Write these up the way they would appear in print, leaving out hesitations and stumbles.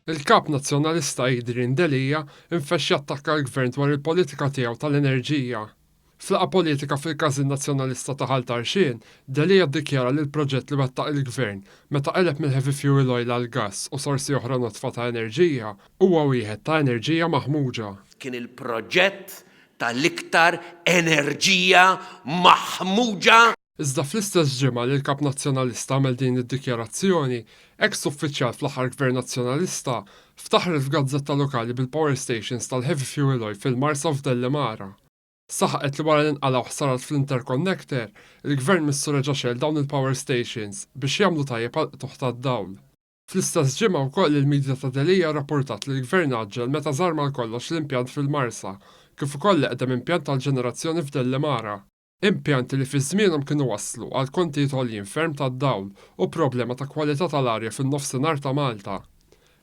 Il-Kap Nazzjonalista Adrian Delia infexx jattakka l-Gvern dwar il-politika tiegħu tal-enerġija. F'laqgħa politika fil-Każin Nazzjonalista ta' Ħal Tarxien, Delia ddikjara li l-proġett li wettaq il-Gvern meta qeleb mill-heavy fuel oil għall-gass u sorsi oħra nodfa ta' enerġija huwa wieħed ta' enerġija maħmuġa. Kien il-proġett tal-iktar enerġija maħmuġa. Iżda fl-istess ġimgħa li l-Kap Nazzjonalista għamel din id-dikjarazzjoni, eks uffiċjal fl-aħħar Gvern Nazzjonalista ftaħret f'gazzetta lokali bil-power stations tal-heavy fuel oil fil-Marsa u f'Dellimara. Saħqet li wara li nqalgħu ħsarat fl-interconnector, il-Gvern missu reġa' xegħel dawn il-power stations biex jagħmlu tajjeb għall-qtugħ tad-dawl. Fl-istess ġimgħa wkoll il-midja ta' Delia rrappurtat li l-Gvern għaġġel meta żarma għal kollox l-impjant fil-Marsa, kif ukoll l-eqdem impjant tal-ġenerazzjoni f'Dellimara. Impjanti li fi żmienhom kienu wasslu għal kontijiet għoljin ferm tad-dawl u problema ta' kwalità tal-arja fin-Nofsinhar ta' Malta.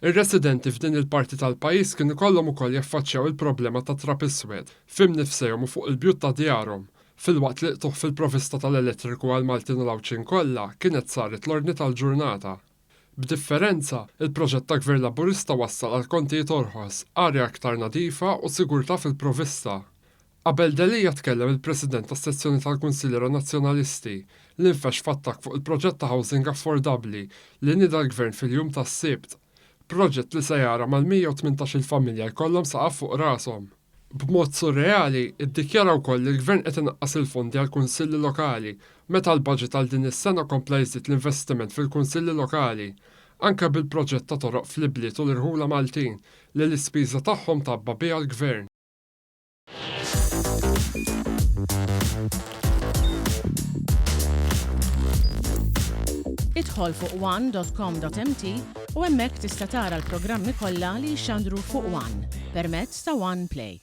Ir-residenti f'din il-parti tal-pajjiż kien ikollhom ukoll jaffaċċjaw il-problema ta' trab iswed f'imnifsejhom u fuq il-bjut ta' djarhom, filwaqt li l-qtugħ fil-provista tal-elettriku għall-Maltin u l-Għawdxin kollha kienet saret l-ordni tal-ġurnata. B'differenza, il-proġett ta' Gvern Laburista wassal għal kontijiet orħos, arja aktar nadifa u sigurtà fil-provista. Qabel Delia tkellem il-President tas-Sezzjoni tal-Kunsilliera Nazzjonalisti, li nfexx f'attakk fuq il-proġett ta' housing affordabbli li nieda l-Gvern fil-jum tas-Sibt. Proġett li se jara mal-118-il familja jkollhom saqaf fuq rashom. B'mod surreali, iddikjara wkoll li l-Gvern qed inaqqas il-fondi għall-Kunsilli Lokali meta l-baġit għal din is-sena kompla jżid l-investiment fil-Kunsilli Lokali, anke bil-proġett ta' toroq fl-ibliet u l-irħula Maltin li l-ispiża tagħhom tgħabba biha l-Gvern. Idħol fuq one.com.mt u hemmhekk tista' tara l-programmi kollha li jixxandru fuq One permezz ta' One Play.